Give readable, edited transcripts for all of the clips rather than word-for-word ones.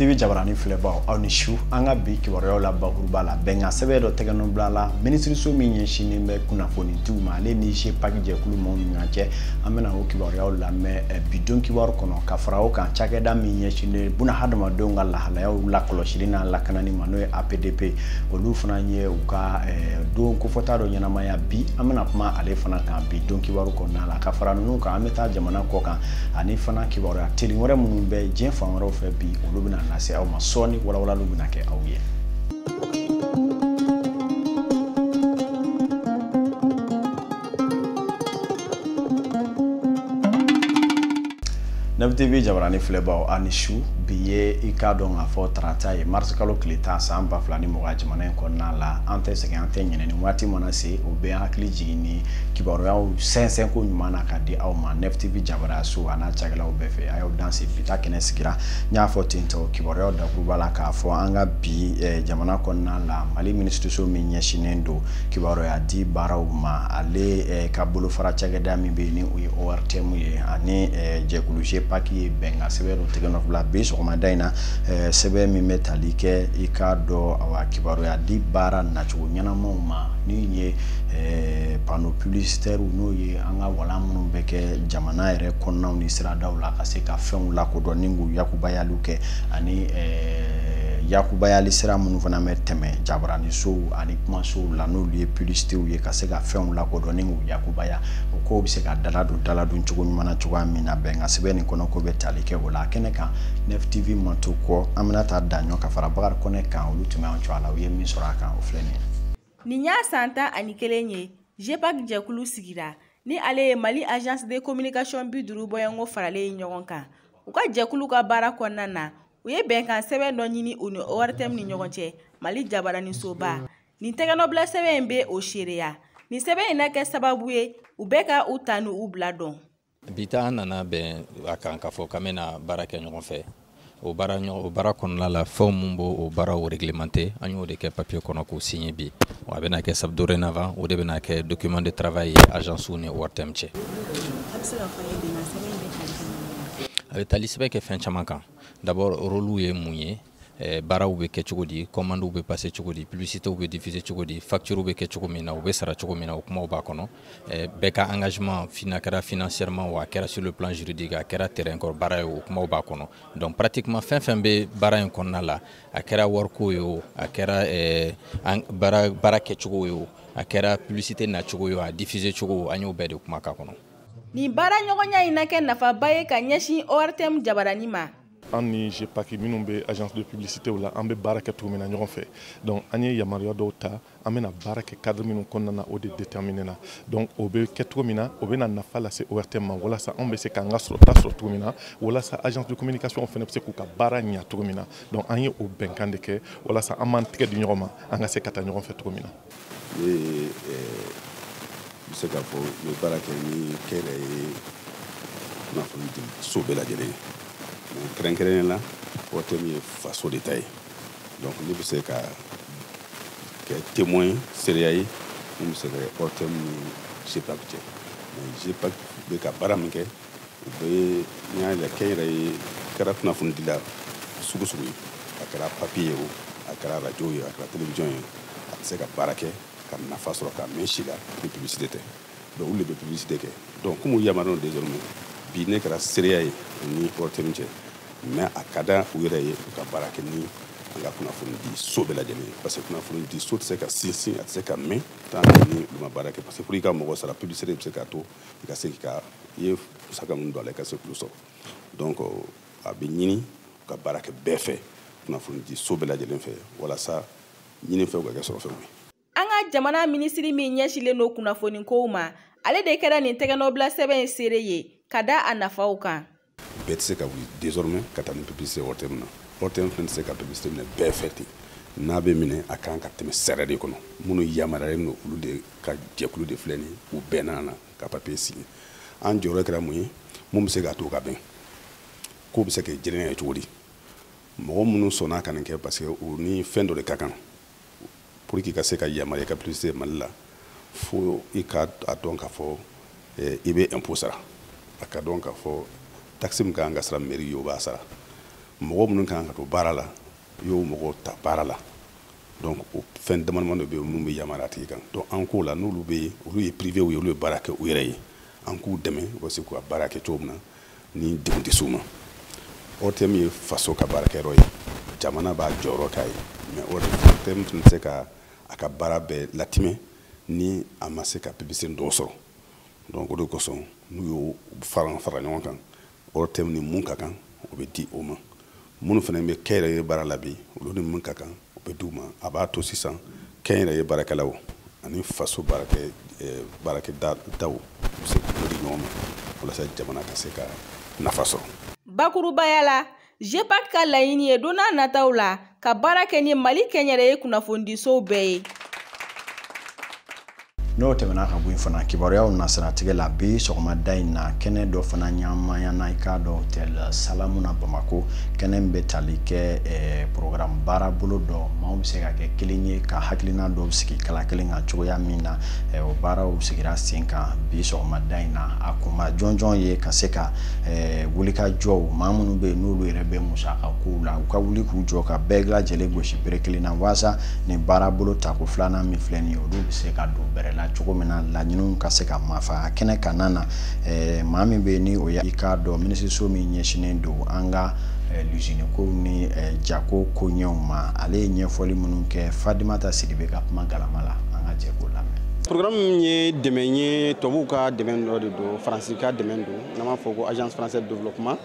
TV jabarani filɛbaw, aw ni su. An ka bi kibaruyaw la, bakuruba la, bɛnkan sɛbɛn dɔ tɛgɛnɔ la minisiriso min ɲɛsinnen bɛ kunnafonidiw ma, ale ni GEPAC jɛkulu maaw ni ɲɔgɔn cɛ. An bɛna o kibaruyaw lamɛn bi don kibaru kɔnɔ. Ka fara o kan, cakɛda min ɲɛsinnen buna hadamadenw ka lahalayaw lakɔlɔsili n'a lakanani ma, n'o ye APDP, olu fana ye u ka don kofɔta dɔ ɲɛnamaya bi. An bɛna kuma ale fana kan bi don kibaru kɔnɔna la. Ka fara ninnu kan, an bɛ taa jamana kɔ kan ani fana kibaruya teli wɛrɛ minnu bɛ diɲɛ fan wɛrɛw fɛ bi, olu bɛna lase aw ma sɔɔni. Walawalaliw bɛna kɛ aw ye. Nef TV jabarani filɛbaw, aw ni su. Bi ye, i k'a dɔn k'a fɔ, tarata ye, marisi kalo tile 10 san 2020. Jamana in kɔnɔna la, an tɛ sɛgɛn, an tɛ ɲinɛ. Ni waati mana se, o bɛ hakili jigin ni kibaruyaw sɛnsɛn ko ɲuman na ka di aw ma Nef TV jabaraso a n'a cakɛlaw bɛɛ fɛ. A y'aw danse, bi ta kɛnɛ sigira. N y'a fɔ ten tɔ kibaruyaw dakuruba la k'a fɔ an ka bi jamana kɔnɔna la, Mali minisiriso min ɲɛsinnen don kibaruya di baaraw ma, ale ka bolofara cakɛda min bɛ yen ni o ye ORTM ye, ani jɛkulu GEPAC ye bɛnkan sɛbɛn dɔ tɛgɛ nɔ bila bi sɔgɔmada in na, sɛbɛn min bɛ tali kɛ, i k'a dɔn, awa, kibaruya di baara nacogo ɲɛnamaw ma, ni ye panneau publicitaire, n'o ye an ka walan minnu bɛ kɛ jamana yɛrɛ kɔnɔnaw ni siradaw la, ka se ka fɛnw lakodɔn ni k'u yakubayaliw kɛ, ani yakubayali sira minnu fana bɛ tɛmɛ jabaranisow ani kumasow la, n'olu ye publicitéw ye, ka se ka fɛnw lakodɔn ni k'u yakubaya, o kow bɛ se ka daladon cogo ɲuman na cogoya min na. Bɛnkan sɛbɛn nin kɔnɔ ko bɛ tali kɛ o la. A kɛnɛ kan, Nef TV ma to kɔ. An bɛna taa daɲɔ ka fara Bakari Kɔnɛ kan. Olu tun bɛ an cɔ a la, u ye min sɔrɔ a kan, o filɛ nin ye. Nin y'a san 11 ye GEPAC jɛkulu sigira, ni ale ye Mali agence de communication 50 bɔɲɔgɔnko faralen ye ɲɔgɔn kan. U ka jɛkulu ka baara kɔnɔna na, u ye bɛnkan sɛbɛn dɔ ɲini u ni ORTM ni ɲɔgɔn cɛ, Mali jabaranisoba. Nin tɛgɛnɔbila sɛbɛn in bɛ o seereya. Nin sɛbɛn in na kɛ sababu ye u bɛɛ ka u ta ni u bila dɔn. Bi ta, an nana bɛn a kan k'a fɔ k'an bɛna baara kɛ ɲɔgɔn fɛ. O baara kɔnɔna la, fɛnw mun b'o o baaraw réglementer, an y'o de kɛ papier kɔnɔ k'o signer bi. A bɛna kɛ sabu dorénavant, o de bɛna kɛ document de travail ye agence ni ORTM cɛ. A bɛ tali sɛbɛn kɛ fɛn caman kan. D'abord, rôle ye mun ye, baaraw bɛ kɛ cogo di, commandes bɛ passer cogo di, publicités bɛ diffuser cogo di, factures bɛ kɛ cogo min na, u bɛ sara cogo min na, o kumaw b'a kɔnɔ. Bɛɛ ka engagement a kɛra financièrement o, a kɛra sur le plan juridique, a kɛra terrain kɔrɔ baara ye, o kumaw b'a kɔnɔ. Donc pratiquement, fɛn fɛn bɛ baara in kɔnɔna la, a kɛra wariko ye o, a kɛra baara kɛcogo ye o, a kɛra publicité nacogo ye o, a diffuser cogo, an y'o bɛɛ de kuma k'a kɔnɔ. Nin baara ɲɔgɔnya in na kɛ nafaba ye ka ɲɛsin ORTM jabarani ma. An ni GEPAC minnu bɛ agence de publicité la, an bɛ baara kɛ cogo min na ɲɔgɔn fɛ, donc an ye yamaruya dɔw ta. An bɛna baara kɛ cadre minnu kɔnɔna na, o de déterminé na. Donc o bɛ kɛ cogo min na, o bɛna nafa lase ORTM ma, walasa anw bɛ se k'an ka sɔrɔta sɔrɔ cogo min na, walasa agence de communication fana bɛ se k'u ka baara ɲɛ cogo min na. Donc an ye o bɛnkan de kɛ walasa an b'an tɛgɛ di ɲɔgɔn ma, an ka se ka taa ɲɔgɔn fɛ cogo min na. Ne ye n bɛ se k'a fɔ n bɛ baara kɛ ni kɛnyɛrɛye kunnafoni di so bɛɛ lajɛlen ye, mais kɛrɛnkɛrɛnnenya la, ORTM ye faso de ta ye. Donc ne bɛ se ka kɛ témoin, seereya ye mun bɛ se ka kɛ ORTM ni GEPAC cɛ. Mais GEPAC bɛ ka baara min kɛ, u bɛ n y'a yɛrɛ kɛnyɛrɛye kɛra kunnafonidila sugu sugu ye, a kɛra papier ye o, a kɛra radio ye, a kɛra télévision ye, a tɛ se ka baara kɛ ka nafa sɔrɔ ka mɛn si la ni publicité tɛ. Donc olu de bɛ publicité kɛ. Donc komi u yamaruyalen don désormais, bi ne kɛra seereya ye ni ORTM cɛ. Mais a ka da u yɛrɛ ye u ka baara kɛ ni an ka kunnafoni di so bɛɛ lajɛlen ye, parce que kunnafoni di so tɛ se ka sinsin, a tɛ se ka mɛn tant que ni olu ma baara kɛ, parce que pour i ka mɔgɔ sara, publicité bɛ se k'a to i ka se k'i ka i ye musaka minnu don a la, i ka se k'olu sɔrɔ. Donc a bɛ ɲini u ka baara kɛ bɛɛ fɛ, kunnafoni di so bɛɛ lajɛlen fɛ, walasa ɲinifɛnw ka kɛ sɔrɔfɛnw ye. An ka jamana minisiri min ɲɛsinnen don kunnafoni kow ma, ale de kɛra nin tɛgɛnɔbila sɛbɛn in seere ye ka da a nafaw kan. Bɛɛ tɛ se ka wuli désormais ka taa ni publicité ORTM na. ORTM fɛnɛ tɛ se ka publicité minɛ bɛɛ fɛ ten. N'a bɛ minɛ, a kan ka tɛmɛ sariya de kɔnɔ. Minnu yamaruyalen don, olu de ka jɛkulu de filɛ nin ye, u bɛnna na ka papier signer. An jɔyɔrɔ kɛra mun ye? Mun bɛ se k'a to ka bɛn k'o bɛ se ka jɛlenya ye cogo di? Mɔgɔ minnu sɔnna ka nin kɛ, parce que u ni fɛn dɔ de ka kan pour que ka se ka yamaruya ka publicité Mali la, fo i ka a dɔn k'a fɔ i bɛ impôt sara, a ka dɔn k'a fɔ taxe min ka kan ka sara mairie ye, o b'a sara. Mɔgɔ minnu kan ka to baara la, i y'o mɔgɔw ta baara la. Donc o fɛn dama dama dɔ bɛ yen minnu bɛ yamaruya a tigi kan. Donc an k'o la, n'olu bɛ yen, olu ye privé ye, olu ye baara kɛ u yɛrɛ ye, an k'u dɛmɛ u ka se k'u ka baara kɛ cogo min na ni degun tɛ s'u ma. ORTM ye faso ka baarakɛyɔrɔ ye, jamana b'a jɔyɔrɔ k'a ye, mais ORTM tun tɛ se ka a ka baara bɛɛ latimɛ ni a ma se ka publicité dɔw sɔrɔ. Donc o de kosɔn n'u y'o fara ɲɔgɔn kan, ORTM ni mun ka kan o bɛ di o ma. Minnu fana bɛ kɛnyɛrɛye baara la bi, olu ni mun ka kan o bɛ d'u ma. A b'a to sisan kɛnyɛrɛye baarakɛlaw ani faso baarakɛdaw bɛ se k'u di ɲɔgɔn ma walasa jamana ka se ka nafa sɔrɔ. Bakurubaya la, GEPAC ka laɲini ye don n'a nataw la ka baara kɛ ni Mali kɛnyɛrɛye kunnafonidisow bɛɛ ye. N'o tɛmɛna ka bɔ yen fana, kibaruyaw nasiratigɛ la bi sɔgɔmada in na, kɛnɛ dɔ fana ɲamayana i k'a dɔn hôtel Salamu na Bamako. Kɛnɛ min bɛ tali kɛ programme baarabolo dɔ, maaw bɛ se ka kɛ kelen ye ka hakilina dɔw sigi kala kelen kan cogoya min na, o baaraw sigira sen kan bi sɔgɔmada in na. A kunba jɔnjɔn ye ka se ka wulikajɔw, maa minnu bɛ yen n'olu yɛrɛ bɛ musaka kow la, u ka wuli k'u jɔ ka bɛɛ lajɛlen gosi bere kelen na walasa nin baarabolo tako filanan min filɛ nin ye, olu bɛ se ka don bɛrɛ la cogo min na, laɲiniw ka se ka mafa. A kɛnɛ kana na maa min bɛ yen ni o ye i k'a dɔn minisiriso min ɲɛsinnen don an ka lusine kow ni jako koɲɛw ma, ale ye ɲɛfɔli minnu kɛ Fadimata Sidibe ka kuma galama la, an ka jɛ k'o lamɛn. Programme ye dɛmɛ ye, tubabuw ka dɛmɛ dɔ de don, Faransi ka dɛmɛ don, n'an b'a fɔ ko Agence française de développement.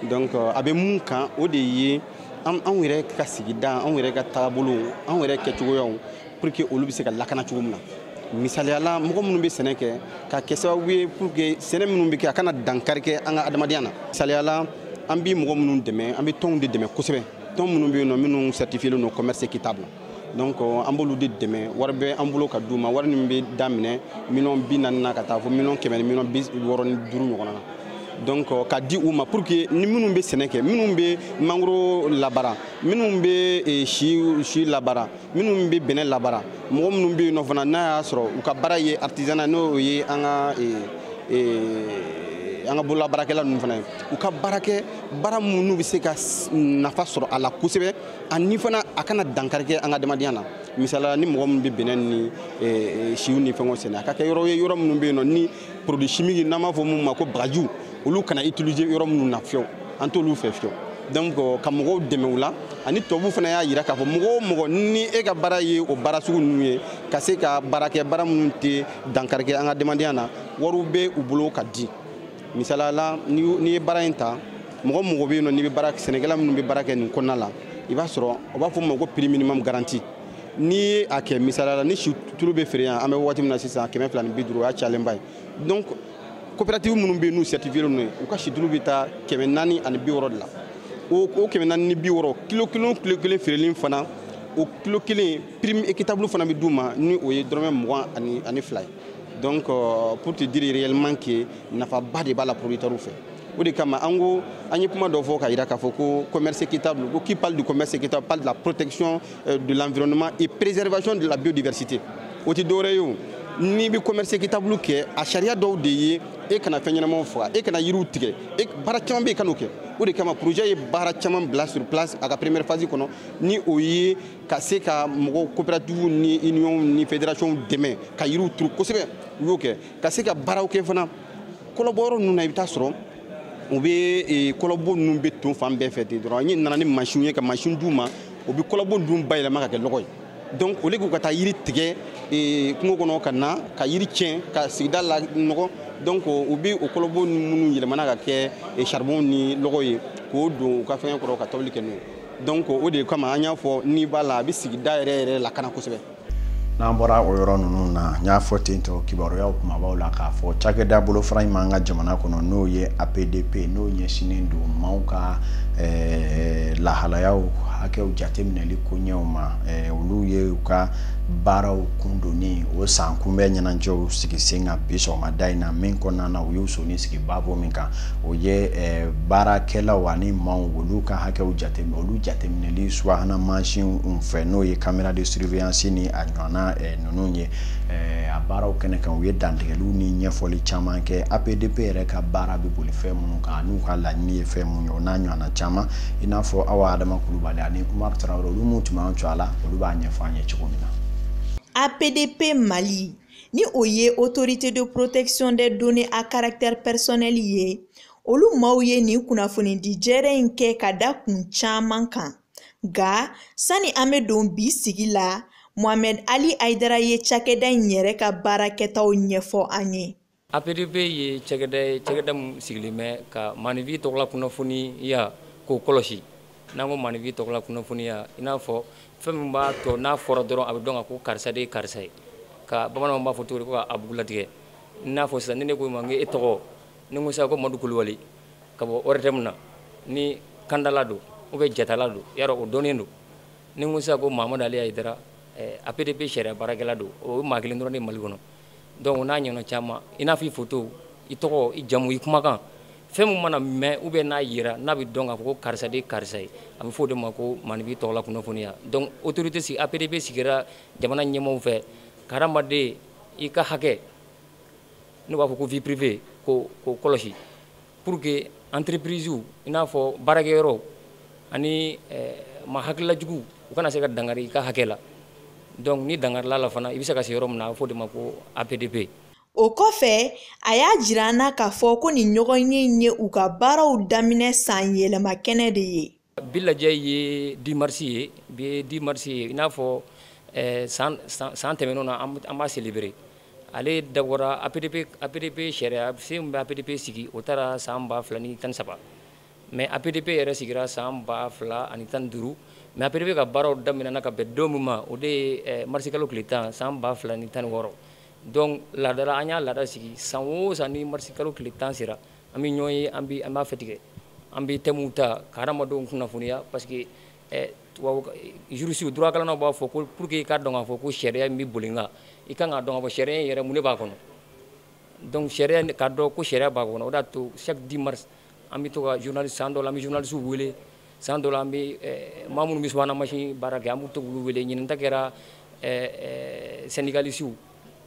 Donc a bɛ mun kan, o de ye anw yɛrɛ ka sigida, anw yɛrɛ ka taabolo, anw yɛrɛ kɛcogoyaw, pour que olu bɛ se ka lakana cogo min na. Misaliya la, mɔgɔ minnu bɛ sɛnɛ kɛ, ka kɛ sababu ye pour que sɛnɛ minnu bɛ kɛ, a kana dankari kɛ an ka adamadenya na. Misaliya la, an bɛ mɔgɔ minnu dɛmɛ, an bɛ tɔnw de dɛmɛ kosɛbɛ, tɔn minnu bɛ yen nɔ minnu certifié don commerce équitable. Donc an b'olu de dɛmɛ, wari bɛ an bolo ka d'u ma, wari min bɛ daminɛ 40 millions na ka taa fo 165 millions ɲɔgɔn na. Donc ka di u ma pour que ni minnu bɛ sɛnɛ kɛ, minnu bɛ mangoro labaara, minnu bɛ si labaara, minnu bɛ bɛnɛ labaara, mɔgɔ minnu bɛ yen nɔ fana n'a y'a sɔrɔ u ka baara ye artisanat, n'o ye an ka bololabaarakɛla ninnu fana ye, u ka baara kɛ baara minnu bɛ se ka nafa sɔrɔ a la kosɛbɛ, ani fana a kana dankari kɛ an ka adamadenya na. Misaliya la, ni mɔgɔ min bɛ bɛnɛ ni siw ni fɛngɛw sɛnɛ, a ka kɛ yɔrɔ ye yɔrɔ minnu bɛ yen nɔ ni produit chimique, n'an b'a fɔ minnu ma ko bagajiw, olu kana utiliser yɔrɔ minnu na fiyewu, an t'olu fɛ fiyewu. Donc ka mɔgɔw dɛmɛ u la, ani tubabuw fana y'a jira k'a fɔ mɔgɔ o mɔgɔ ni e ka baara ye o baara sugu ninnu ye, ka se ka baara kɛ baara minnu tɛ dankari kɛ an ka adamadenya na, wariw bɛ u bolo ka di. Misaliya la, n'i ye baara in ta, mɔgɔ mɔgɔ bɛ yen nɔ n'i bɛ baara, sɛnɛkɛla minnu bɛ baara kɛ nin kɔnɔna la, i b'a sɔrɔ u b'a fɔ min ma ko prix minimum garantie. N'i ye a kɛ misaliya la, ni si tulu bɛ feere yan, an bɛ waati min na sisan 250, o y'a cayalenba ye. Donc coopérative minnu bɛ yen n'u certifié don, u ka situlu bɛ taa 460 de la. O 460, kilo kelen o kilo kelen feereli fana, o kilo kelen prime équitable fana bɛ d'u ma, ni o ye dɔrɔmɛ 22 ye. Donc pour te dire réellement que nafaba de b'a la producteur fɛ. O de kama an ko an ye kuma dɔ fɔ ka jira k'a fɔ ko commerce équitable, ko qui parle du commerce équitable parle de la protection de l'environnement et préservation de la biodiversité. O tɛ dɔwɛrɛ ye o. N'i bɛ commerce équitable kɛ, a sariya dɔw de ye e kana fɛn ɲɛnamaw faga, e kana yiriw tigɛ, e baara caman bɛ yen kan'o kɛ. O de kama projet ye baara caman bila sur place a ka première phase kɔnɔ, ni o ye ka se ka mɔgɔw coopérative ni union ni fédération dɛmɛ ka yiriw turu kosɛbɛ, u y'o kɛ ka se ka baaraw kɛ fana. Kɔlɔbɔyɔrɔ ninnu na, i bɛ taa sɔrɔ u bɛ kɔlɔbɔ ninnu bɛ ton fan bɛɛ fɛ ten dɔrɔn. N nana ni mansinw ye ka mansin d'u ma, u bɛ kɔlɔbɔ ninnu bayɛlɛma ka kɛ lɔgɔ ye. Donc au lieu k'u ka taa yiri tigɛ kungo kɔnɔ ka na ka yiri tiɲɛ ka sigida la nɔgɔ, donc u bɛ o kɔlɔbɔ minnu yɛlɛmana ka kɛ charbon ni lɔgɔ ye k'o don u ka fɛngɛ kɔrɔ ka tobili kɛ n'o ye. Donc o de kama an y'a fɔ n'i b'a la, a bɛ sigida yɛrɛ yɛrɛ lakana kosɛbɛ. N'an bɔra o yɔrɔ ninnu na, n y'a fɔ ten tɔ kibaruyaw kumabaw la k'a fɔ cakɛda bolofara in m'an ka jamana kɔnɔ, n'o ye APDP, n'o ɲɛsinnen don maaw ka lahalayaw hakɛw jateminɛli koɲɛw ma, olu ye u ka Baaraw kundonni o san kunbɛn ɲɛnajɛw sigi sen kan bi sɔgɔmada in na, min kɔnɔna na u y'u sonni sigi baabu min kan, o ye baarakɛlaw ani maaw olu ka hakɛw jateminɛ, olu jateminɛli subahana mansinw fɛ, n'o ye caméra de surveillance ni a ɲɔgɔnna ninnu ye. A baaraw kɛnɛ kan, u ye dantigɛliw ni ɲɛfɔli caman kɛ APDP yɛrɛ ka baara bɛ boli fɛn minnu kan n'u ka laɲini ye fɛn mun ye, o n'a ɲɔgɔnna caman, i n'a fɔ Awa Adama Kulubali ani Umaru Tarawele, olu mun tun b'an jɔ a la, olu b'a ɲɛfɔ an ye cogo min na. APDP Mali, ni o ye Autorité de protection des données à caractère personnel ye, olu maaw ye nin kunnafonidi jɛrɛ in kɛ ka da kun caman kan. Nka sani an bɛ don bi sigi la, Mohamed Ali Aidara ye cakɛda in yɛrɛ ka baarakɛtaw ɲɛfɔ an ye. APDP ye cakɛda ye, cakɛda min sigilen bɛ ka maanifin tɔgɔla kunnafoniya k'o kɔlɔsi. N'an ko maanifin tɔgɔla kunnafoniya, i n'a fɔ fɛn min b'a tɔ n'a fɔra dɔrɔn a bɛ dɔn ka ko karisa de ye karisa ye, ka bamananw b'a fɔ cogo di ko ka a bugulatigɛ. I n'a fɔ sisan ni ne ko i ma n ko e tɔgɔ, ni n ko sisan ko Madu Kulubali ka bɔ ORTM na, ni kandala don ou bien jatala don, yarɔ o dɔnnen don. Ni n ko sisan ko Mahamadu Ali Ayidara, APDP sariya baarakɛla don, o ye maa kelen dɔrɔn de ye Mali kɔnɔ. Donc n'a ɲɔgɔnna caman, i n'a fɔ i photo, i tɔgɔ, i jamu, i kumakan, fɛn min mana mɛn ou bien n'a yera n'a bɛ dɔn k'a fɔ ko karisa de ye karisa ye, a bɛ fɔ o de ma ko maanifin tɔgɔla kunnafoniya. Donc autorité sigi, APDP sigira jamana ɲɛmaaw fɛ ka hadamaden i ka hakɛ, n'u b'a fɔ ko vie privée, k'o kɔlɔsi pour que entreprise, i n'a fɔ baarakɛyɔrɔ ani maa hakililajugu, u kana se ka dankari i ka hakɛ la. Donc ni dankarila la fana, i bɛ se ka se yɔrɔ min na, a bɛ fɔ o de ma ko APDP. O kɔfɛ, a y'a jira an na k'a fɔ ko nin ɲɔgɔnye in ye u ka baaraw daminɛ san yɛlɛma kɛnɛ de ye. Bi lajɛ ye 10 mars ye, bi ye 10 mars ye, i n'a fɔ san tɛmɛnenw na an b'a célébrer. Ale dabɔra APDP sariya sen min bɛ APDP sigi, o taara san 2013, mais APDP yɛrɛ sigira san 2015, mais APDP ka baaraw daminɛna ka bɛn don min ma, o de ye mars kalo tile 10 san 2016. Donc laadala, an y'a laada sigi san o san ni mars kalo tile 10 sera, an bɛ ɲɔgɔn ye, an b'a fɛ tigɛ, an bɛ thème ta ka hadamadenw kunnafoniya, parce que tubabu juriste droit kalannaw b'a fɔ ko pour que i k'a dɔn k'a fɔ ko sariya min bɛ boli n kan, i kan k'a dɔn k'a fɔ sariya in yɛrɛ mun de b'a kɔnɔ. Donc sariya k'a dɔn ko sariya b'a kɔnɔ, o de y'a to chaque 10 mars an bɛ to ka journaliste, san dɔw la an bɛ journaliste wele, san dɔw la an bɛ maa minnu bɛ subahana mansin baara kɛ, an b'u to k'olu wele. Ɲinan ta kɛra syndicalistes,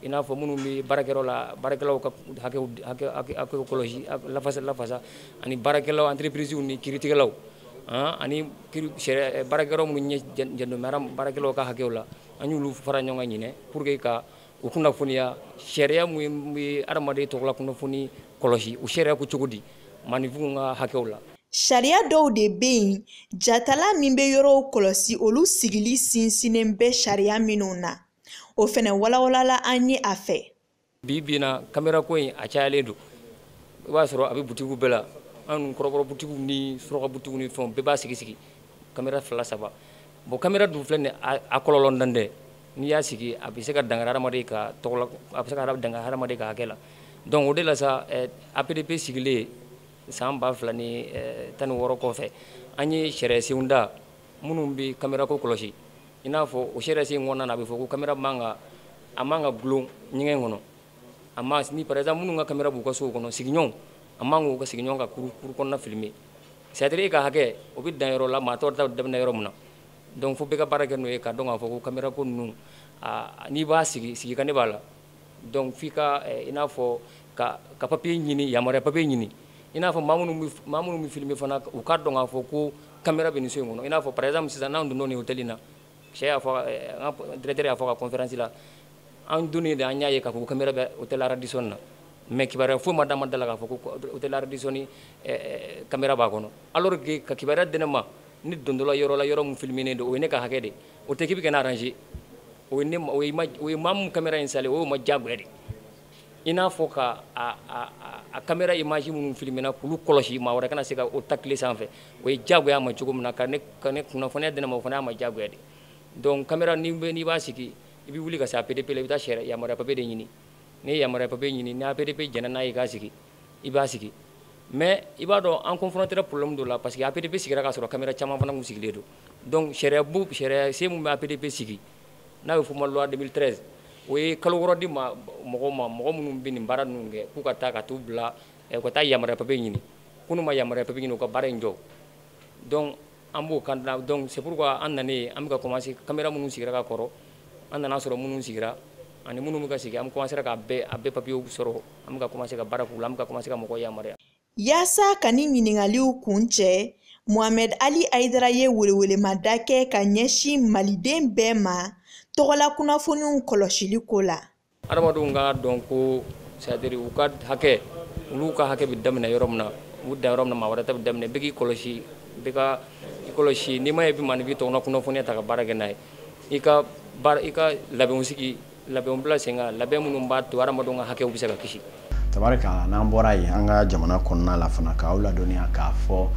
i n'a fɔ minnu bɛ baarakɛyɔrɔ la, baarakɛlaw ka hakɛw kɔlɔsi, lafasa, ani baarakɛlaw entreprise ni kiiritigɛlaw, ani baarakɛyɔrɔ minnu ɲɛ jɛndon bɛ baarakɛlaw ka hakɛw la, an y'olu fara ɲɔgɔn kan ɲinɛ pour que ka u kunnafoniya sariya min bɛ hadamaden tɔgɔla kunnafoni kɔlɔsi, o sariya ko cogo di maanifinw ka hakɛw la. Sariya dɔw de bɛ yen, jatala min bɛ yɔrɔw kɔlɔsi, olu sigili sinsinnen bɛ sariya minnu na, o fɛnɛ walawalala an ye a fɛ. Bi bi in na caméra ko in a cayalen don, i b'a sɔrɔ a bɛ butigiw bɛɛ la, an kɔrɔbɔrɔ butigiw ni suraka butigiw ni fɛnw bɛɛ b'a sigi caméra 2 3. Bon caméra dun filɛ nin ye, a kɔlɔlɔ dan tɛ, n'i y'a sigi a bɛ se ka dankari hadamaden ka tɔgɔ la, a bɛ se ka dankari hadamaden ka hakɛ la. Donc o de la sa, APDP sigilen san 2016 kɔfɛ, an ye sariya senw da minnu bɛ caméra ko kɔlɔsi. I n'a fɔ o sariya sen kɔnɔna na, a bɛ fɔ ko caméra man ka, a man ka gulon ɲɛgɛn kɔnɔ, a ma ni par exemple minnu ka caméra b'u ka sow kɔnɔ, sigiɲɔgɔnw, a man k'u ka sigiɲɔgɔn ka kuru kɔnɔna filmer. C'est à dire e ka hakɛ o bɛ dan yɔrɔ la, maa tɔw ta bɛ daminɛ yɔrɔ min na. Donc fo bɛɛ ka baara kɛ n'o ye, k'a dɔn k'a fɔ ko caméra ko ninnu, n'i b'a sigi ka ne b'a la. Donc f'i ka i n'a fɔ ka papier ɲini, yamaruya papier ɲini, i n'a fɔ maa minnu bɛ filmer fana, u k'a dɔn k'a fɔ ko caméra bɛ nin so in kɔnɔ. I n'a fɔ par exemple sisan n'an donna nin hôtel in na, cɛ y'a fɔ, an ka directeur y'a fɔ ka conférence la, an donnen de an y'a ye k'a fɔ ko caméra bɛ hôtel Radisson na, mais kibaruya foyi ma d'an ma da la k'a fɔ ko hôtel Radisson caméra b'a kɔnɔ, alors que ka kibaruya di ne ma, ni dondɔla yɔrɔ la, yɔrɔ min filmé don, o ye ne ka hakɛ de, o tɛ k'i bɛ ka ne arranger, o ye maa min caméra installé, o y'o ma diyagoya de. I n'a fɔ ka a caméra image minnu filmé na, k'olu kɔlɔsi maa wɛrɛ kana se ka o ta tile sanfɛ, o ye diyagoya ma cogo min na, ka ne kunnafoniya di ne ma, o fana y'a ma diyagoya de. Donc caméra n'i b'a sigi, i bɛ wuli ka se APDP la, i bɛ taa yamaruya papier de ɲini. N'i ye yamaruya papier ɲini, ni APDP jɛnna n'a ye k'a sigi, i b'a sigi. Mais i b'a dɔn an confronté problème dɔ la, parce que APDP sigira k'a sɔrɔ caméra caman fana kun sigilen don. Donc sariya sen min bɛ APDP sigi, N'a bɛ f'o ma loi 2013, o ye kalo 6 di ma mɔgɔw ma, mɔgɔ minnu bɛ nin baara ninnu kɛ, k'u ka taa ka t'u bila, u ka taa yamaruya papier ɲini. Ko n'u ma yamaruya papier ɲini, u ka baara in jɔ. Donc an b'o kan. Donc c'est pourquoi an nanen, an bɛ ka commencer caméra minnu sigira ka kɔrɔ, an nana sɔrɔ minnu sigira ani minnu bɛ ka sigi, an commencera ka bɛɛ a bɛɛ papier sɔrɔ, an bɛ ka commencer ka baara k'u la, an bɛ ka commencer ka mɔgɔw yamaruya. Yaasa ka ni ɲininkaliw kun cɛ, Mohamed Ali Aidara ye welewelemada kɛ ka ɲɛsin maliden bɛɛ ma tɔgɔla kunnafoniw kɔlɔsili ko la. Adamadenw ka dɔn ko, c'est à dire u ka hakɛ, olu ka hakɛ bɛ daminɛ yɔrɔ min na, u dan yɔrɔ min na, maa wɛrɛ ta bɛ daminɛ. Bɛɛ k'i kɔlɔsi, bɛɛ ka i kɔlɔsi. N'i ma ye bi maa b'i tɔgɔla kunnafoniya ta ka baara kɛ n'a ye, i ka baara, i ka labɛnw sigi, labɛnw bila sen kan, labɛn minnu b'a to adamadenw ka hakɛw bɛ se ka kisi. Tabarika, n'an bɔra yen, an ka jamana kɔnɔna la fana, k'aw ladɔnniya k'a fɔ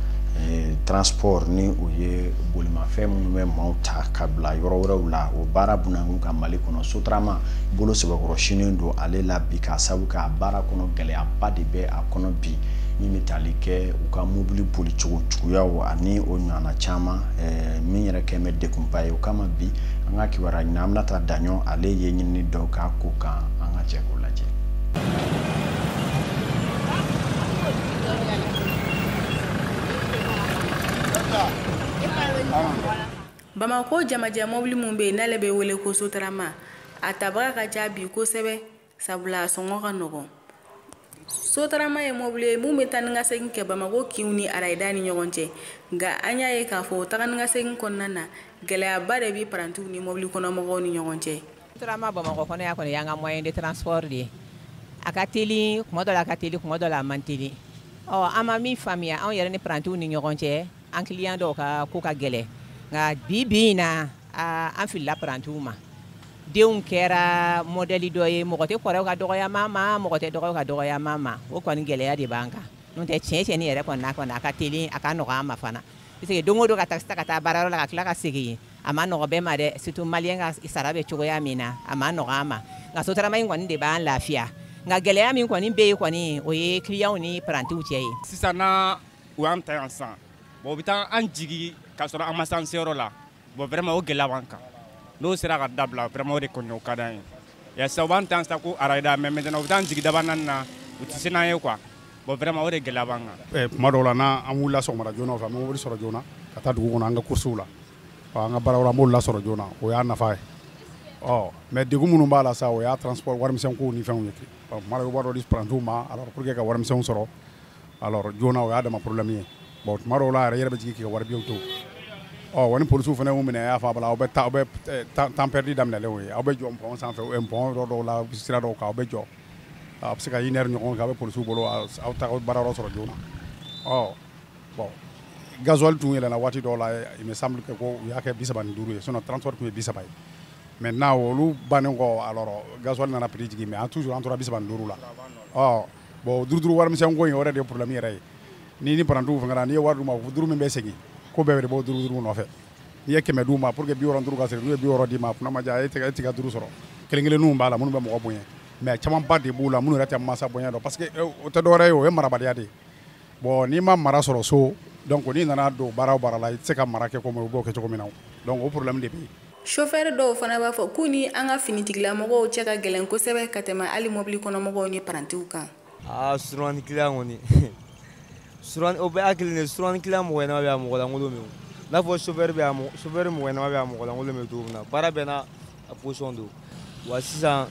transport, ni o ye bolimafɛn minnu bɛ maaw ta ka bila yɔrɔ wɛrɛw la, o baara bunakun ka Mali kɔnɔ, Sotrama bolo sɛbɛkɔrɔ sinen don ale la bi, k'a sabu k'a baara kɔnɔ gɛlɛyaba de bɛ a kɔnɔ bi, min bɛ tali kɛ u ka mobili bolicogo juguyaw ani o ɲɔgɔnna caman, min yɛrɛ kɛ bɛ degunba ye. O kama bi, an ka kibaruya ɲini Aminata Daɲɔ, ale ye ɲinini dɔw k'a ko kan, an ka jɛ k'o lajɛ. Bamako jamajɛ mobili mun bɛ yen n'ale bɛ wele ko Sotrama, a tabaga ka ca bi kosɛbɛ, sabula a sɔngɔ ka nɔgɔn. Sotrama ye mobili ye mun bɛ taa ni ka segin kɛ Bamako kinw ni arayida ni ɲɔgɔn cɛ. Nka an y'a ye k'a fɔ o taga ni ka segin kɔnɔna na, gɛlɛyaba de bɛ parantiw ni mobili kɔnɔmɔgɔw ni ɲɔgɔn cɛ. Sotrama Bamakɔ kɔnɔ yan kɔni y'an ka moyen de transport de ye. A ka teli kuma dɔ la, a ka teli kuma dɔ la, a man teli. Ɔ, an ma min faamuya, anw yɛrɛ ni parantiw ni ɲɔgɔn cɛ, an client dɔw ka ko ka gɛlɛn. Nka bi bi in na, an filila parantiw ma. Denw kɛra modèle dɔ ye, mɔgɔ tɛ kɔrɔw ka dɔgɔyama ma, mɔgɔ tɛ dɔgɔw ka dɔgɔyama ma. O kɔni gɛlɛya de b'an kan. N'o tɛ, tiɲɛ tiɲɛni yɛrɛ kɔni n'a kɔni, a ka teli, a ka nɔgɔn an ma fana. Parce que don o don ka taxi ta ka taa baarayɔrɔ la ka tila ka segin, a ma nɔgɔ bɛɛ ma dɛ, surtout malien ka sara bɛ cogoya min na, a ma nɔgɔn an ma. Nka Sotrama in kɔni de b'an lafiya. Nka gɛlɛya min kɔni bɛ yen kɔni, o ye clients ni parantiw cɛ ye. Sisan n'a u y'an ta yan sisan, bon, u bɛ taa an jigi k'a sɔrɔ an ma se an seyɔrɔ la. Bon, vraiment, o gɛlɛya b'an kan. N'o sera ka dabila, vraiment, o de kɔni o ka d'an ye. Ya sisan u b'an ta yan sisan ko arayida, mais maintenant u bɛ taa an jigi Dabanani na, u tɛ se n'an ye quoi. Bon, vraiment, o de gɛlɛya b'an kan. Tuma dɔw la, n'an wulila sɔgɔmada joona fɛ, an bɛ mobili sɔrɔ joona ka taa dugu kɔnɔ an ka courses la, an ka baara wɛrɛ, an b'olu lasɔrɔ joona, o y'a nafa ye. Ɔ, mais degun minnu b'a la sa, o y'a transport warimisɛnko ni fɛnw ye. Tuma dɔw i bɛ wari dɔ di parantiw ma, alors pour que ka warimisɛnw sɔrɔ alors joona, o y'a dama problème ye. Bon, tuma dɔw la yɛrɛ, i yɛrɛ bɛ jigin k'i ka wari biyew to. Ɔ, wa ni polisiw fana y'u minɛ, a y'a fɔ a bala, aw bɛ taa, aw bɛ temps perdu daminɛlen o ye. Aw bɛ jɔ pont sanfɛ, pont yɔrɔ dɔw la, sira dɔw kan, aw bɛ jɔ, a bɛ se ka une heure ɲɔgɔn kɛ, aw bɛ polisiw bolo, aw t'aw baara yɔrɔ sɔrɔ joona. Ɔ, bon, gasoil tun yɛlɛnna waati dɔw la, il me semble que ko u y'a kɛ 35 ye, sinon transport tun ye 30 ye. Maintenant olu bannen kɔ, alors gasoil nana prix jigin, mais an toujours an tora 35 la. Ɔ, bon, duuru duuru warimisɛn ko in, o yɛrɛ de ye problème yɛrɛ ye. Ni parantiw fɛngɛra, n'i ye wari d'u ma, duuru min bɛ segin, ko bɛɛ de b'o duuru duuru nɔfɛ. N'i ye 100 d'u ma pour que 65 ka segin, n'u ye 60 d'i ma, a kunna ma diya, e t'i ka duuru sɔrɔ. Kelen kelenninw b'a la minnu bɛ mɔgɔ bonya, mais camanba de b'u la minnu yɛrɛ tɛ masa bonya dɔn, parce que o tɛ dɔwɛrɛ ye, o ye marabaliya de ye. Bon, n'i ma mara sɔrɔ so, donc n'i nana don baara o baara la, i tɛ se ka mara kɛ komi u b'o kɛ cogo min na. Donc o problème de bɛ yen. Chauffeur dɔw fana b'a fɔ k'u ni an ka finitigilamɔgɔw cɛ ka gɛlɛn kosɛbɛ ka tɛmɛ hali mobili kɔnɔmɔgɔw ni parantiw kan. Aa, surani client kɔni, surani o bɛɛ hakili de, surani client mɔgɔ ɲɛnama bɛ yan, mɔgɔ lankolon bɛ yen. N'a fɔ chauffeur bɛ yan, chauffeur mɔgɔ ɲɛnama bɛ yan, mɔgɔ lankolon bɛ cogo min na, baara bɛɛ n'a position don. Wa sisan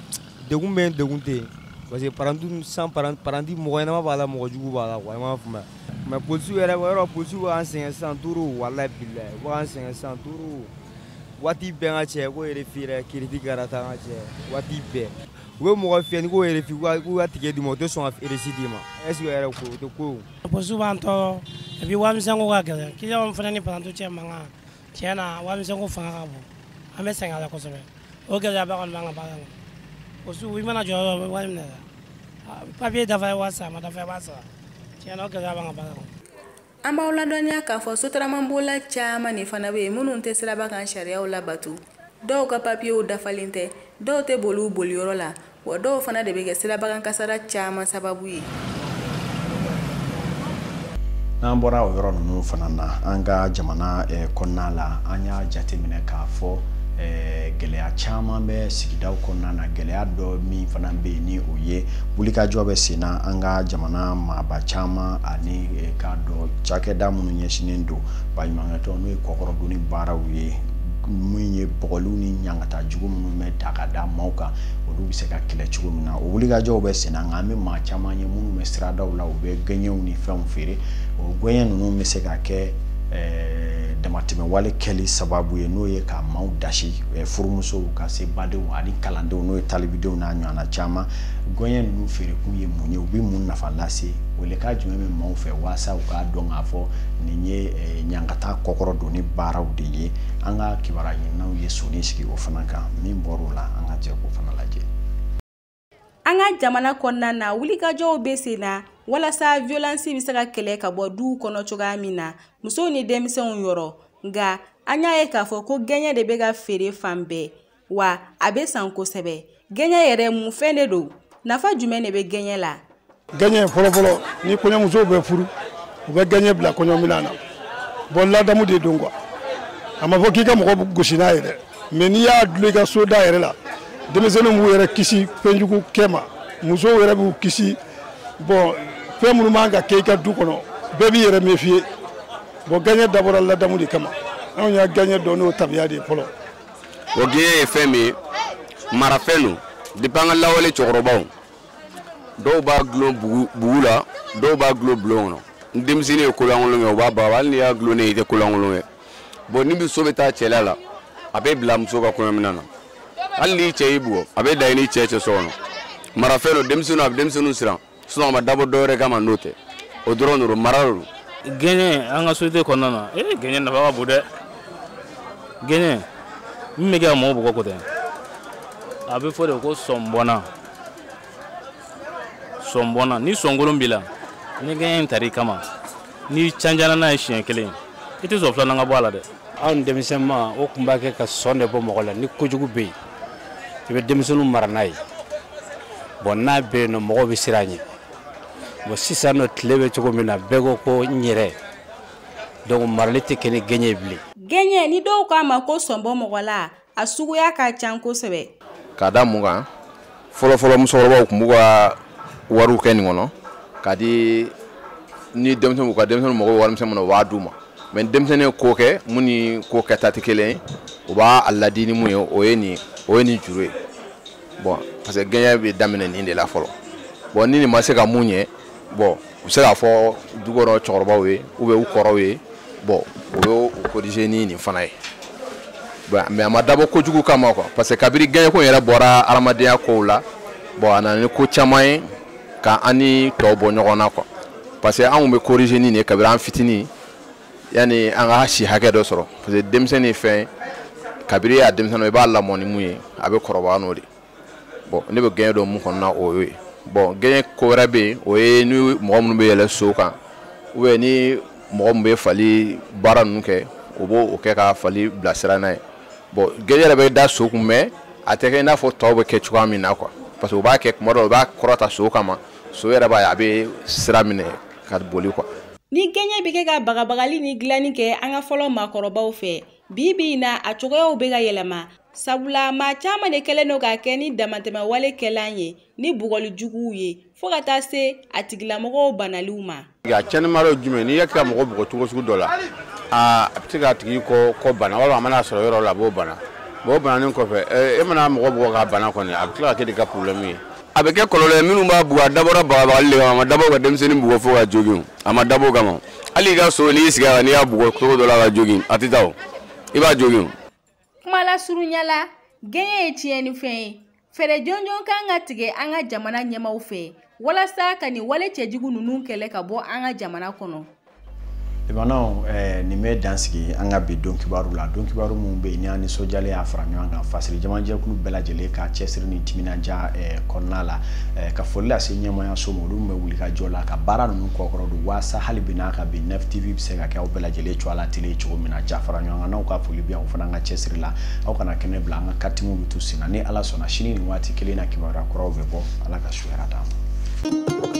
degun bɛ yen, degun tɛ yen, parce que paranti san paranti mɔgɔ ɲɛnama b'a la, mɔgɔ jugu b'a la quoi, i m'a faamuya. Mais polisiw yɛrɛ, yɔrɔ polisiw bɛ k'an sɛgɛn sisan turu, walahi bilahi, u bɛ k'an sɛgɛn sisan turu. Waati bɛɛ n ka cɛ ko RFI yɛrɛ kiriti kɛra tan, n ka cɛ, waati bɛɛ u bɛ mɔgɔ fiyɛ, n'i ko RFI k'u ka ticket d'i ma, u tɛ sɔn ka reçu d'i ma. Est ce que yɛrɛ ko o tɛ ko ye? Polisiw b'an tɔɔrɔ, et puis warimisɛnko ka gɛlɛn. Client fana ni parantiw cɛ mankan, tiɲɛ na, warimisɛnko fanga ka bon, an bɛ sɛgɛn a la kosɛbɛ. O gɛlɛyaba kɔni b'an ka baara kɔnɔ. Polisiw, i mana jɔ yɔrɔ dɔ, u bɛ wari minɛ la, papier dafa ye 3000, a ma dafa i b'a sara. Tiɲɛ na, o gɛlɛya b'an ka baara kɔnɔ. An b'aw ladɔnniya k'a fɔ sotaramabolila caman de fana bɛ yen minnu tɛ siraba kan sariyaw labato. Dɔw ka papiyew dafalen tɛ, dɔw tɛ boli u boliyɔrɔ la, wa dɔw fana de bɛ kɛ sirabakan kasara caman sababu ye. N'an bɔra o yɔrɔ ninnu fana na, an ka jamana kɔnɔna la, an y'a jateminɛ k'a fɔ Gɛlɛya caman bɛ sigidaw kɔnɔna na. Gɛlɛya dɔ min fana bɛ yen ni o ye wulikajɔ bɛ sen na an ka jamana maaba caman ani k'a dɔn cakɛda minnu ɲɛsinnen don baɲumankɛtɔn n'o ye kɔkɔrɔdonni baaraw ye, min ye bɔgɔliw ni ɲangata jugu minnu bɛ ta ka da maaw kan, olu bɛ se ka kɛlɛ cogo min na. O wulikajɔw bɛ sen na, nka an bɛ maa caman ye minnu bɛ siradaw la, u bɛ gɛɲɛw ni fɛnw feere. O gɛɲɛ ninnu bɛ se ka kɛ damatɛmɛwale kɛli sababu ye, n'o ye ka maaw dasi, furumusow ka se badenw ani kalandenw n'o ye talibidenw n'a ɲɔgɔnna caman. Gɛɲɛ ninnu feerekun ye mun ye, u bɛ mun nafa lase, welekan jumɛn bɛ maaw fɛ walasa u k'a dɔn k'a fɔ nin ye ɲangata kɔkɔrɔdonni baaraw de ye. An ka kibaruya ɲininaw ye soni sigi o fana kan, min bɔr'o la an ka jɛ k'o fana lajɛ. An ka jamana kɔnɔna na, wulikajɔw bɛ sen na walasa violence bɛ se ka kɛlɛ ka bɔ duw kɔnɔ cogoya min na, musow ni denmisɛnw yɔrɔ. Nka an y'a ye k'a fɔ ko gɛɲɛ de bɛ ka feere fan bɛɛ, wa a bɛ san kosɛbɛ. Gɛɲɛ yɛrɛ mun fɛn de don, nafa jumɛn de bɛ gɛɲɛ la? Gɛɲɛ fɔlɔfɔlɔ, ni kɔɲɔmusow bɛ furu, u bɛ gɛɲɛ bila kɔɲɔminɛn na. Bon, ladamu de don quoi. A ma fɔ k'i ka mɔgɔ gosi n'a ye dɛ, mais n'i y'a dulon i ka so da yɛrɛ la, denmisɛnninw b'u yɛrɛ kisi fɛnjugu kɛ ma, musow yɛrɛ b'u kisi. Bon, fɛn minnu man ka kɛ i ka du kɔnɔ, bɛɛ b'i yɛrɛ méfier. Bon, gɛɲɛ dabɔra ladamu de kama. Anw y'a gɛɲɛ dɔn n'o tabiya de ye fɔlɔ. O gɛɲɛ ye fɛn min ye, marafɛn don. Depuis an ka lawale cɛkɔrɔbaw, dɔw b'a dulon bugu la, dɔw b'a dulon bulon kɔnɔ. Ni denmisɛnnin ye kolankolon kɛ, u b'a ban, hali n'i y'a dulon ne ye, i tɛ kolankolon kɛ. Bon, ni muso bɛ taa cɛla la, a bɛ bila muso ka kɔɲɔminɛn na. Hali n'i cɛ y'i bugɔ, a bɛ da i ni cɛ cɛ so kɔnɔ. Marafɛn don, denmisɛnninw, a bɛ denmisɛnninw siran. Sinon a ma dabɔ dɔwɛrɛ kama n'o tɛ. O dɔrɔn de don, mara de don. Gɛɲɛ an ka société kɔnɔna na, gɛɲɛ nafa ka bon dɛ. Gɛɲɛ min bɛ kɛ ka mɔgɔw bugɔ ko tɛ. A bɛ fɔ de ko sɔnbɔnna. Sɔnbɔnna, ni sɔnkolon b'i la, ni gɛɲɛ in tar'i kama, n'i canjana n'a ye siɲɛ kelen, i tɛ sɔn filanan ka bɔ a la dɛ. Anw denmisɛnma, o tun b'a kɛ ka sɔn de bɔ mɔgɔ la. Ni kojugu bɛ yen, i bɛ denmisɛnninw mara n'a ye. Bon, n'a bɛ yen nɔ, mɔgɔw bɛ siran a ɲɛ. Bon, sisan nɔ, tile bɛ cogo min na, bɛɛ ko n yɛrɛ. Donc marali tɛ kɛ ni gɛɲɛ ye bilen. Gɛɲɛ ni dɔw k'a ma ko sɔnbɔ mɔgɔ la, a suguya ka ca kosɛbɛ. K'a da mun kan, fɔlɔfɔlɔ musokɔrɔbaw tun b'u ka wariw kɛ nin kɔnɔ k'a di ni denmisɛnninw, u ka denmisɛnninw mago bɛ warimisɛn min na, u b'a d'u ma. Mais denmisɛnnin ye ko kɛ mun ni ko kɛta tɛ kelen ye, u b'a ladi ni mun ye, o ye nin juru ye. Bon, parce que gɛɲɛ bɛ daminɛ nin de la fɔlɔ. Bon, ni nin ma se ka mun ɲɛ, bon, u bɛ se k'a fɔ du kɔnɔ cɛkɔrɔbaw ye ou bien u kɔrɔw ye. Bon, o y'o corriger ni nin fana ye. Bon, mais a ma dabɔ kojugu kama quoi, parce que kabini gɛɲɛko yɛrɛ bɔra adamadenya kow la, bon, a nana ni ko caman ye ka an ni tɔw bɔ ɲɔgɔn na quoi. Parce que anw bɛ corriger ni nin ye kabini an fitinin, yanni an ka si hakɛ dɔ sɔrɔ. Parce que denmisɛnnin ye fɛn ye, kabini a denmisɛnnin i b'a lamɔ ni mun ye, a bɛ kɔrɔbaya n'o de. Bon, ne bɛ gɛɲɛ dɔn mun kɔnɔna, o y'o ye. Bon, gɛɲɛ ko wɛrɛ bɛ yen, o ye ni mɔgɔ minnu bɛ yɛlɛ so kan, ou bien ni mɔgɔ min bɛ fali baara ninnu kɛ, o b'o kɛ ka fali bilasira n'a ye. Bon, gɛɲɛ yɛrɛ bɛ da so kun, mais a tɛ kɛ i n'a fɔ tɔw bɛ kɛ cogoya min na quoi. Parce que u b'a kɛ kuma dɔw, u b'a kɔrɔta so kama, so yɛrɛ b'a ye a bɛ sira minɛ ka boli quoi. Ni gɛɲɛ bɛ kɛ ka bagabagali ni dilanni kɛ an ka fɔlɔ maakɔrɔbaw fɛ, bi bi in na a cogoyaw bɛ ka yɛlɛma. Sabula maa caman de kɛlen don k'a kɛ ni damatɛmɛwale kɛlan ye ni bugɔli juguw ye, fo ka taa se a tigilamɔgɔw banaliw ma. A tiɲɛni ye jumɛn? N'i y'a kɛ ka mɔgɔ bugɔ cogo sugu dɔ la, a bɛ se k'a tigi kɔ bana, walima a mana sɔrɔ yɔrɔ la, a b'o bana. Bon, o bananin kɔfɛ, e mana mɔgɔ bugɔ k'a bana kɔni, a bɛ tila ka kɛ de ka problème ye. A bɛ kɛ kɔlɔlɔ ye minnu b'a bugɔ, a dabɔra bagabagali de kama, a ma dabɔ ka denmisɛnnin bugɔ fo ka jogin, a ma dabɔ o kama. Hali i ka so, n'i y'i sigi a kan, n'i y'a bugɔ cogo dɔ la ka jogin, a tɛ taa o, i b'a jogin o. Kuma lasurunya la, gɛɲɛ ye tiɲɛnifɛn ye. Fɛɛrɛ jɔnjɔn kan ka tigɛ an ka jamana ɲɛmaaw fɛ walasa ka nin wale cɛjugu ninnu kɛlɛ ka bɔ an ka jamana kɔnɔ. Limanaw, nin bɛ dan sigi an ka bi don kibaru la. Don kibaru minnu bɛ yen ni an nisɔndiyalen y'a fara ɲɔgɔn kan fasiri jamajɛkulu bɛɛ lajɛlen ka cɛsiri ni timinandiya kɔnɔna la, ka foli lase ɲɛmaayaso ma, olu bɛ wuli ka jɔ la ka baara ninnu kɔkɔrɔ don walasa hali bi n'a ka bi 9 TV bɛ se ka kɛ aw bɛɛ lajɛlen cogoya la tele cogo min na. Ja fara ɲɔgɔn kan n'aw ka foli bɛ yan, o fana an ka cɛsiri la. Aw kana kɛnɛ bila, an ka katimu bɛ to sen na. Ni Ala sɔnna, sini nin waati kelen na kibaruya kuraw bɛ bɔ. Ala ka su hɛrɛ d'an ma.